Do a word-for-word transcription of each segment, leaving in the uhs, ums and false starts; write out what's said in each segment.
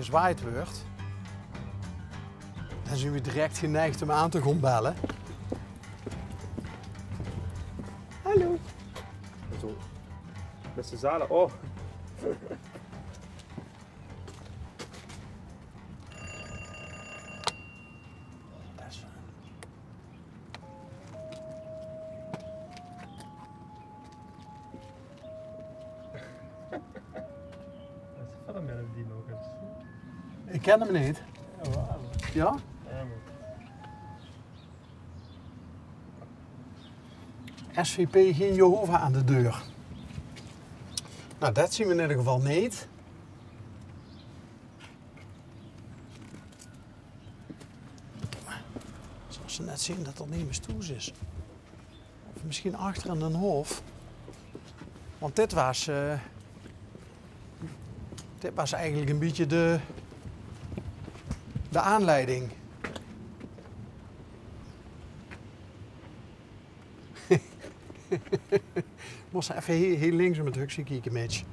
gezwaaid weurt, dan zien we direct geneigd um aan te goon belle. Hallo. Zo. Mit z'n zale. Oh. Dat is een filmmelodie nog eens. Ik ken 'm neet. Jawel. Ja? Ja, man. S V P, geen Jehovah aan de deur. Nou, dat zien we in ieder geval neet. Zoals ze net zien dat er nemes thoes is. Of misschien achter in den hof. Want dit was, eh, dit was eigenlijk een beetje de, de aanleiding. Mós effe heel, heel links um 't hukske kieke, Mitch.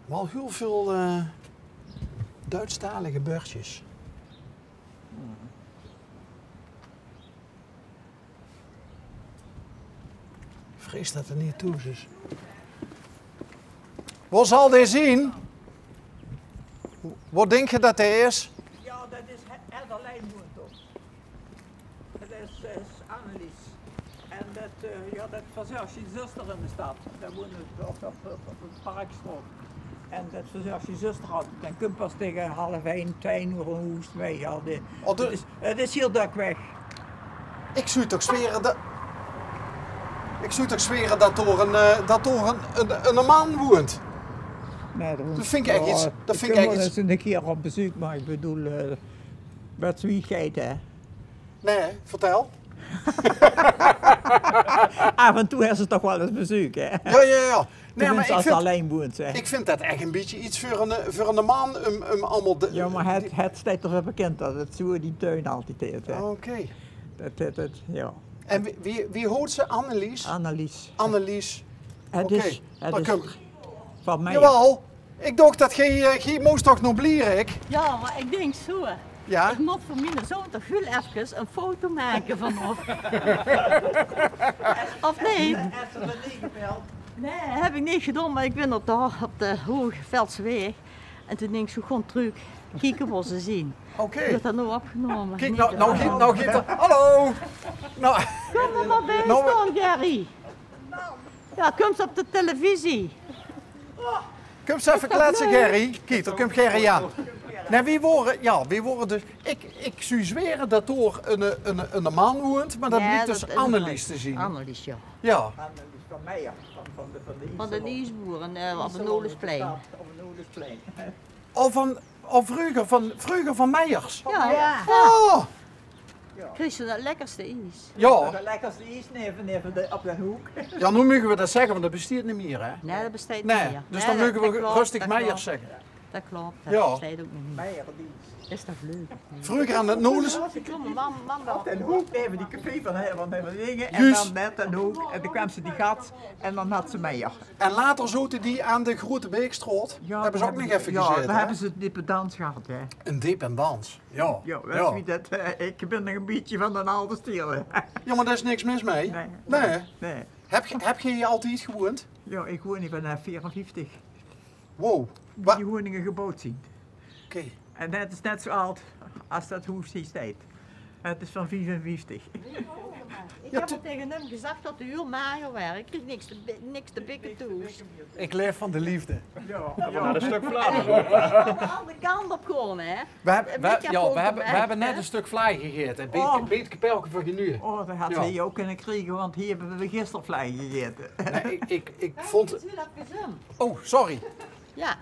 Wel heel veel, eh, Duitstalige bördjes. Ik vrees dat er neet thoes is. Wo zal die zien? Wo dink ge dat die is? Ja, dat is he-, Ed allein woont toch. Dat is, is Annelies. En dat, eh, ja, dat verzörg zien zuster in de stad. Dao woont ze op, op, op, op de Parkstraot. En dat verzörg zien zuster altied. En kump pas tege half ein, twieë oer in hoes mei. Ja, de, Oh, de- het is, het is heel drök weg. Ik zou toch zwere dat, ik zou toch zwere dat dao een, eh, dat dao een, een, een man woont. Nee, dat Dat vind ik echt iets, dat vind ik echt iets. Eens een keer op bezoek, maar ik bedoel, eh, wat zoeëgeit, hè? Nee, vertel. Af en toe is er toch wel eens bezoek, hè? Ja, ja, ja. Nee, maar Tenminste, ik als vind, allein woont, hè. Ik vind dat echt een beetje iets voor een, voor een man, um, um allemaal de, Ja, maar het, die het steit toch wel bekend dat het zo die tuin altijd heeft, hè. Oké. Dat, dat, dat, ja. En wie, wie, wie hoot ze? Annelies? Annelies. Annelies. Het Oké, is, het dan is kun- van mij. Jawel. Ik docht dat geej, eh, geej mós toch nao Blierik? Ja, maar ik dink zo. Ja? Ik mot veur miene zoon toch heel efkes een foto make van of. Of nee? Nee, heb ik neet gedaon, maar ik bin op de, op de Hoge Veldseweg. En toen dink ik zo gewoon truuk. Kieke wo ze zien. Oké. Weurt dat nou opgenomen? Kiek, Nee, nou, dat nou giet, nou giet er. Hallo! Nou, Kom er maar bij nou, staan, Gerry. Ja, kump ze op de televisie. Kump ze effe kletse, Gerry. Kiek, dao kump Gerry aan. Nee, wie wore, ja, wie wore dus, ik, ik zou zwere dat dao een, een, een man woont, maar dat Ja, bliek dus dat is Annelies te zien. Annelies, ja. Ja. Van Meijer, van, van de, van de Van de Iesboer. Iesboeren, eh, op het Nolensplein. Op het Nolensplein. Oh, van, oh, vroeger van, vroeger van Meijers? Ja. Ja. Oh! Kreeg ze dat lekkerste ies? Ja. Dat lekkerste ies neven, neven de, op de hoek. Ja, nou moge we dat zegge, want dat besteet neet mier, hè? Nee, dat besteet neet mier. Nee, dus dan moge we rustig Meijers zegge. Dat klopt, dat besteet ook neet mier. Meijer, die Is toch leuk? Vroeger aan het Nolens. Op de hoek neven die café van, hè, van, van dingen. En Juist. Dan net den hoek. En dan kwaam ze die gat. En dan had ze Meijer. En later zote die aan de Grote Beekstraot. Ja, hebben ze ook nog effe gezeten, hè? Daar hebben ze dependance gehad, hè. Een dependance, ja. Ja, weet je wie dat, eh, ik ben nog een beetje van den alde stiel, hè. Ja, maar daar is niks mis mee. Nee. Nee. Nee. Heb je, heb je hier altijd gewoond? Ja, ik woon hier vanaf vierenvijftig. Wow. Wie die woningen gebouwd zien. Oké. En dat is net zo oud als dat hoes hier steit. Het is van vierenvijftig. Ik heb al tegen hem gezegd dat de huur mager werd. Ik kreeg niks te, bi- niks te bikken toe. Ik leef van de liefde. Ja, ja. Naar een stuk Vlaanderen. Aan de kant op gewoon, hè? We hebben, we, ja, we hebben, we hebben net een stuk vlaai gegeten. Een beetje, beetje kapelke van genuur. Oh, dat had hij ook kunnen krijgen, want hier hebben we gisteren vlaai gegeten. Nee, ik, ik, ik vond... Oh, sorry. Ja.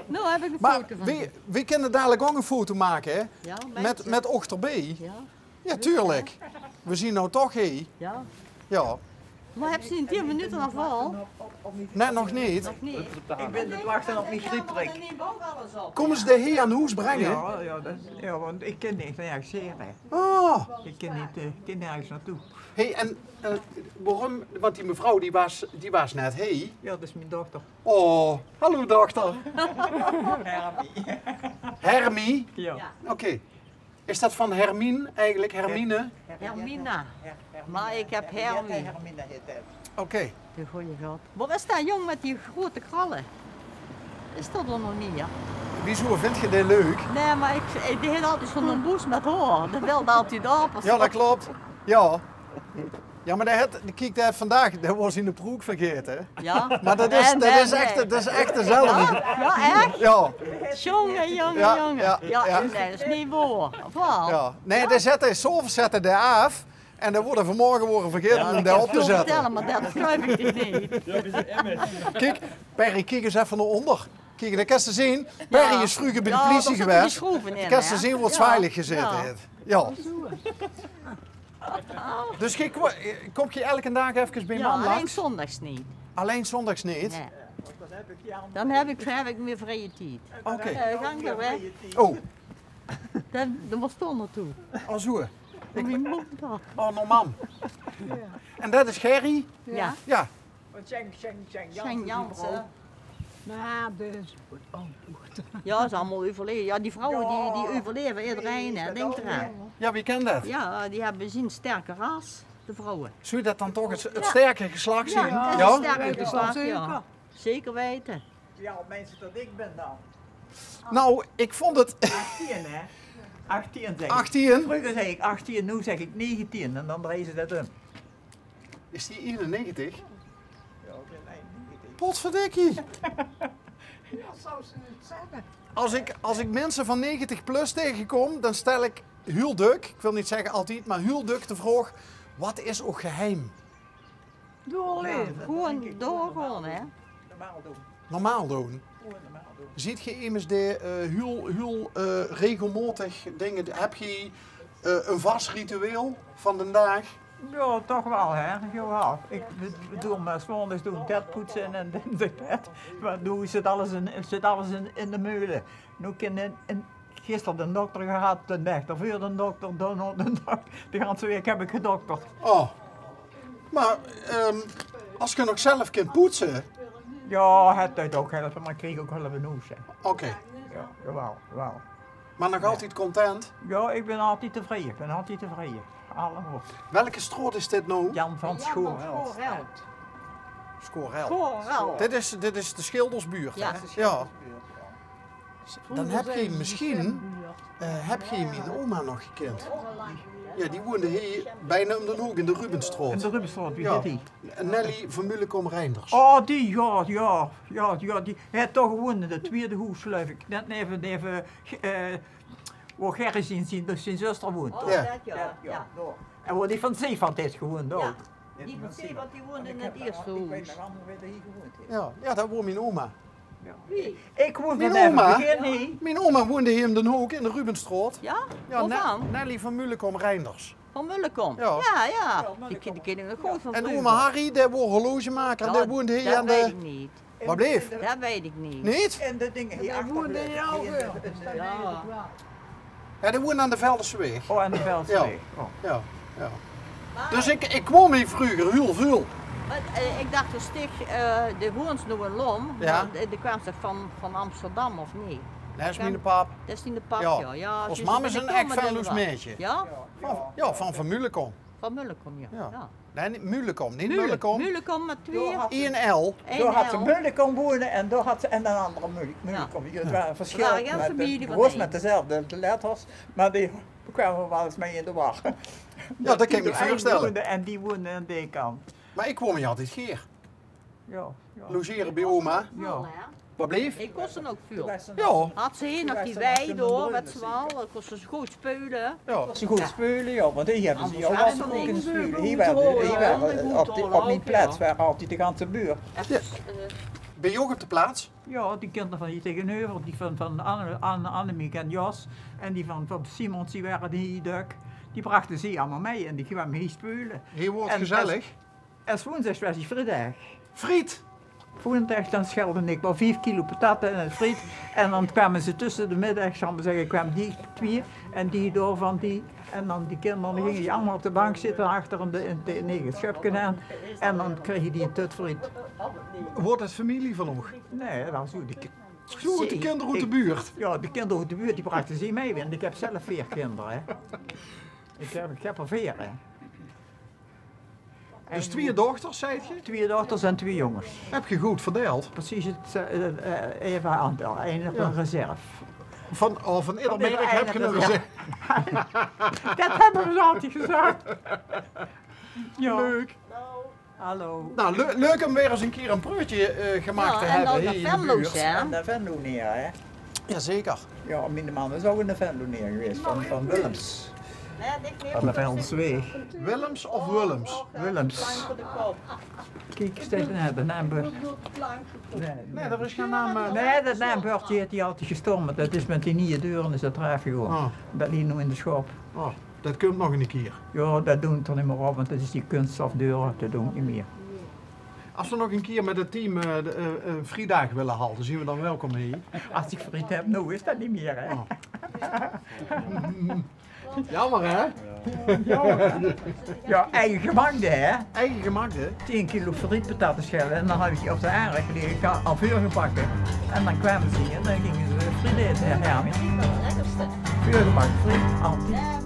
Nou heb ik een foto van. Maar we, we kunnen dadelijk ook een foto maken, hè? Ja, met, met ochterbij. Ja. Ja, tuurlijk. We zien nou toch, hè? Ja. Ja. Maar hebben ze in tien minuten al vol? Nae, nog neet. Nog neet. Ich bön aan 't wachte op mien griepprik. Kómme ze de hie aan hoes brenge? Jao, jao, det, jao, want ich kin neet nörges haer, hè. Oh. Ich kin neet, eh, ich kin nörges naotoe. Hey, en, eh, waorum, want die mevrouw die waas, die waas net hie. Jao, det is mien dochter. Oh, hallo dochter. Hermie. Hermie? Jao. Oké. Is det van Hermine eigelik? Hermine? Hermina. Mer ich höb Hermie. Hermine hèt 't. Oké. De gooje god. Waor is dae jóng mit die groeate kralle? Is det d'r nog neet, jao? Wieso, vinjs se dae leuk? Nae, mer ich, ich, dae haet altied zo'n boes mit haor. Dae wèlt altied ape. Jao, det klop. Jao. Jao, mer dae haet, kiek, dae haet vandaag, dae waor zien peruuk vergaete. Jao. Mer det is, det is ech, det is ech dezelfde. Jao, jao, ech? Jao. Jónge, jónge, jónge. Jao, nae, det is neet waor. Of waal? Jao. Nae, dae zèt 'r, 's aoves zèt 'r dae aaf. En dae waor vanmorge waor vergaete óm dae op te zètte. Jao, det kins se waal vertèlle, mer det geluif ich dich neet. Kiek, Perry, kiek ins effe nao ónder. Kiek, dan kins se zeen, Perry is vreuger bie de pliesie gewaes. Dan kins se zeen wo 't zwaailig gezaete haet. Jao. Dus geer ko-, kómp geer eder daag efkes bie mam langs? Allein zóndags neet. Allein zóndags neet? Nae. Dan höb ich, höb ich mier vrieje tied. Oké. Eh, gank mer weg. Oh. Dan, dan waor ich dao naotoe. Oh, zoe. Nao mien mam. Oh, nao mam. En det is Gerry? Jao. Jao. Sjeng Jansen. Nae, det is, oh, jao, is allemaol euverleje. Jao, die vrouwe die, die euverleve ederein, hè. Dink d'raan. Jao, wie kin det? Jao, die höbbe zien sterke ras, de vrouwe. Zów det dan toch 't, 't sterke geslach zeen? Jao, 't sterke geslach, jao. Zeker weite. Wie aad meins se det ich bön dan? Nou, ich vónj 't... Achtien, hè? Achtien, zèk ich. Achtien? Vreuger zag ich achtien, noe zèk ich negentien en dan drejje ze det óm. Is die einennegentig? Jao, ich bön einennegentig. Potverdikkie! Jao, zów ze neet zègke. Es ich, es ich minse van negentig plus taengekóm, dan stèl ich hiel dök, ich wil neet zègke altied, mer hiel dök de vraog: waat is ow geheim? Doorlaeve. Jao, det dink ich. Gewoon doorgaon, hè? Normaal doon. Normaal doon. Gewoon normaal doon. Zeet geer emes dae, eh, hiel, hiel, eh, regelmaotig dinger, höb geer, eh, ein vas ritueel van den daag? Jao, toch waal, hè. Jao, waal. Ich be-, bedoel, mer 's maondags doon ich det poetse en dinsdags det. Mer noe zit alles in, zit alles in, in de meule. Noe kin in, in Gister den dokter gehad, den daag d'rveur den dokter, dan nog den dokter. De ganse waek höb ich gedokterd. Oh. Mer, ehm, es geer nog zelf kint poetse? Jao, det deit ouch helpe, mer ich krieg ouch hulp in hoes, hè. Oké. Jao, jawaal, jawaal. Mer nog altied content? Jao, ich bön altied tevreje, ich bön altied tevreje. Allemaol. Welke straot is dit noe? Jan van Schoorelt. Schoorelt. Schoorelt. Dit is, dit is de sjildersbuurt, hè? Jao. Dan höb geer mesjien, eh, höb geer mien oma nog gekind? Jao, die woonde hie bekans óm den hook in de Rubenstraot. In de Rubenstraot, wie hèt die? Nelly van Mullekom-Reinders. Oh, die, jao, jao, jao, jao, die haet toch gewoend in 't twiede hoes, geluif ich. Net neve, neve, eh, wo Gerry zien, zien, zien zuster woont, toch? Jao. Jao, jao. En wo die van Zeevat haet gewoend ouch. Die van Zeevat, die woonde in 't ierste hoes. Jao, jao, det woor mien oma. Wie? Ich woon... Mien oma, mien oma woonde hie óm den hook in de Rubenstraot. Jao? Jao, Nelly van Mullekom-Reinders. Van Mullekom? Jao. Jao, jao. Die kin, die kin ich nog good van vreuger. En oma Harry, dae woor horlogemaker, dae woonde hie aan de... Det weit ich neet. Waat bleef? Det weit ich neet. Neet? En de dinger hie achter de, hie in de, in de... Jao. Jao, dae woonde aan de Veldense Waeg. Oh, aan de Veldense Waeg. Oh. Jao, jao. Dus ich, ich kwaam hie vreuger hiel väöl. Mer, eh, ich dach, d'r stig, eh, de woons noe in Lom, mer de, de kwaams toch van, van Amsterdam, of neet? Det is miene pap. Det is diene pap, jao. Jao, ós mam is ein ech Venloos maedje. Jao? Van, jao, van, van Mullekom. Van Mullekom, jao. Jao. Nae, neet Mullekom, neet Mullekom. Mullekom mit twieë. Ein L. Dao haw ze Mullekom woene en dao haw ze, en ein anger Mulle-, Mullekom. Jao, 't waor ein versjil. Mer de, gewoen mit dezelfde letters, mer die kwaame waal ins mei in de war. Jao, det kin ich mich veurstelle. Die woende en die woende aan dae kant. Mer ich kwaam hie altied gaer. Jao, jao. Logere bie oma. Jao. Waat bleef? Ich kós ouch väöl. Jao. Haw ze hie nog die wei dao, wèts se waal, dan kós ze good speule. Jao. Kós ze good speule, jao, want die höbbe ze hie ouch altied good kinne speule. Hie waor, hie waor op die, op mien plaats waor altied de ganse buurt. Jao. Bön ich ouch op de plaats? Jao, die kinjer van hie taengeneuver, die van, van Anne-, Anne-, Annemiek en Jos en die van, van Simons, die waore hie dök. Die brachte ze allemaol mei en die kwaame hie speule. Hie woor 't gezellig. Es woensdig waas 't frietdaag. Friet? Vónjemiddig dan sjelde ik waal vief kilo patatte en friet. En dan kwame ze tösse de middig, zal ik mer zègke, kwame die twieë en die dao van die. En dan die kinder, dan ginge die allemaol op de bank zitte achter in de, in 't nege sjupke aan. En dan krege die ein tut friet. Woort det femilie van óg? Nae, det waas zoe die ki- Zoe, de kinder oet de buurt? Ja, de kinder oet de buurt, die brachte ze mei. Want ik heb zelf veer kinder, hè. Ik heb, ik heb er veer, hè. Dus twieë dochters, zeet ge? Twieë dochters en twieë jónges. Heb ge good verdeild? Precies het eh, eh, even aantal. Ein op Ja. Ein reserve. Van, oh, van ieder merk heb ge ein reserve. Det hebbe we altied gezag. Ja. Leuk. Hallo. Nou, le- leuk om weer ens ein kier ein preutje eh, gemaak te en hebbe dan hie de in de Venlo's, buurt. Hè? En de Venlo neer, hè? Jazeker. Ja, miene man is ouk in de Venlo neer gewaes, van, van Willems. Van de Velsweeg. Willems of Willems? Willems. Kiek, steit d'r net de naambord. Nae, Nae, d'r is gein naam. eh. Nae, det naambordje haet 'r altied gestormp. Det is mit die nieje deure is det d'raaf gegaon. Oh, Det ligk noe in de sjaop. Oh, det kump nog ein kier. Ja, det doon ik d'r neet mier op, want det is die kunststof deure, det doon ik neet mier. As we nog ein kier mit 't team eh, de, eh, eh, ein friedaag wille halde, zien we dan welkom hie? As ik friet heb, noe is det neet mier, hè. Jammer, hè? Ja, eige gemaakde, hè. Eige gemaakde. Tieën kilo friet, patatte sjelle en dan heb ik die op de aanrecht ligke, al veurgebakke. En dan kwame ze en dan ginge ze friet aete, hè, Hermie. Veurgebakke friet, altied.